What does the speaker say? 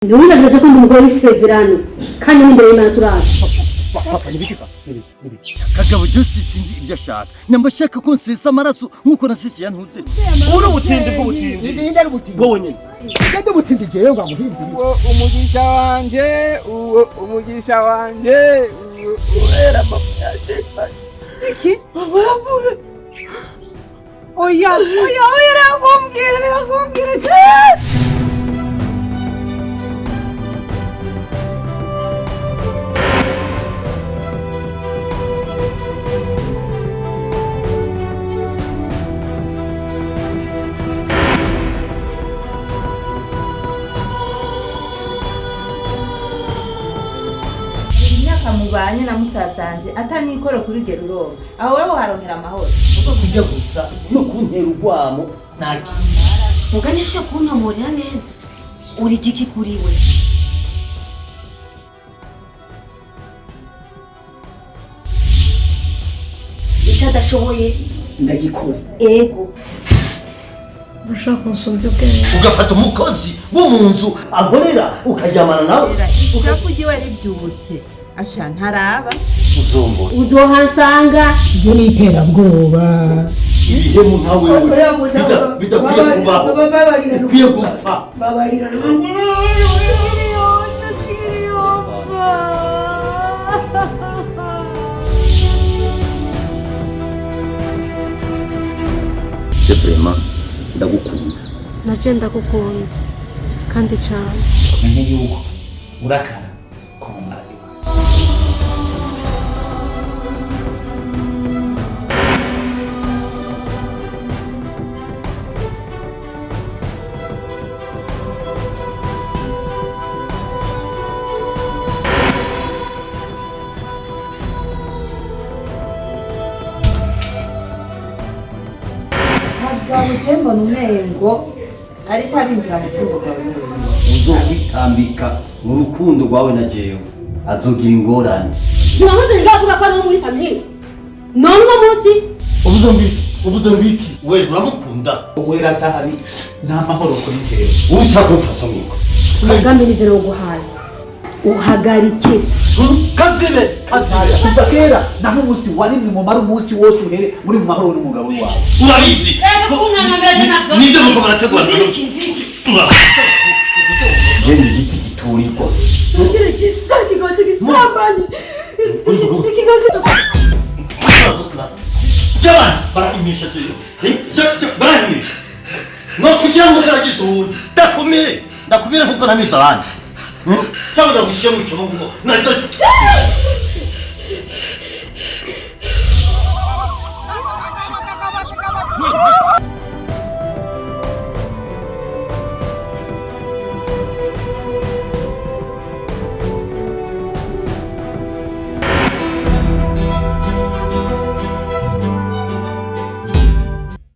Ntiwibagire ko ndi umugore w'isezerano kandi n'imbere y'Imana turazi. Kagabo Jose sinzi ibyo ashaka, nyamba ashaka ko nsesa amaraso nk'uko nasese yantuze. Uri ubutindi bw'ubutindi. Ninde ari ubutindi? Wowe nyine. Ninde ubutindi jewe ngo amuhindure? Uwo umugisha wanje, uwo umugisha wanje, uwo Kubera mama yashekanye. Iki? Mama yavuye. Oya, oya, oya, rakumbwira, rakumbwira. Imyaka mubanye na musazanje atanikoro kuri geruroba aho wewe uharonkera amahoro. Uko kujya gusa no kuntera urwamo ntaki. Mugani yashoboye kuntomorera neza. Uri igiki kuri we? Icyo adashoboye Ndagikora. Ego. Urashaka kunsumbya ubwenge. Ugafata umukozi wo mu nzu ankorera ukaryamana nawe. Ishavu ryiwe ribyutse asha ntaraba. Uzombora. Uzohansanga. Ibyo ni iterabwoba. Ibihemu nka wewe bidakwiye kubaho, ukwiye gupfa. Babarira. Je vraiment ndagukunda. Naje ndagukunda kandi cyane. Umenye yuko urakara kumara. Kagabo je mbona umengo ariko arinjira mu rukundo rwawe n'ubundi. Uzokwitambika mu rukundo rwawe na jewe azogira ingorane. Ntiwamuze ngavuga ko ari uwo muri famille. None uno munsi Uvuze mbiki, uvuze mbiki. We uramukunda. Uwera atahari nta mahoro kuri jewe. Ushaka kumfasha mwiko. Umugambi ni jyewe uguhaye. Uhagarike. Kazibe, kazibe. Kuva kera naho umunsi warimwe mumara umunsi wose uhere muri mu mahoro n'umugabo wawe. Urabizi. Nibyo muko barategura. Je ni igiti giturirwa. Ngira gisa kigabo cy'igisambanyi. Ikigabo cy'igisambanyi. Jabana barahimisha jewe. Barahimisha. No kugira ngo karagize uwundi. Ndakumire. Ndakumire kuko namize abandi. Cyangwa ndagushyire mu cyobo kuko.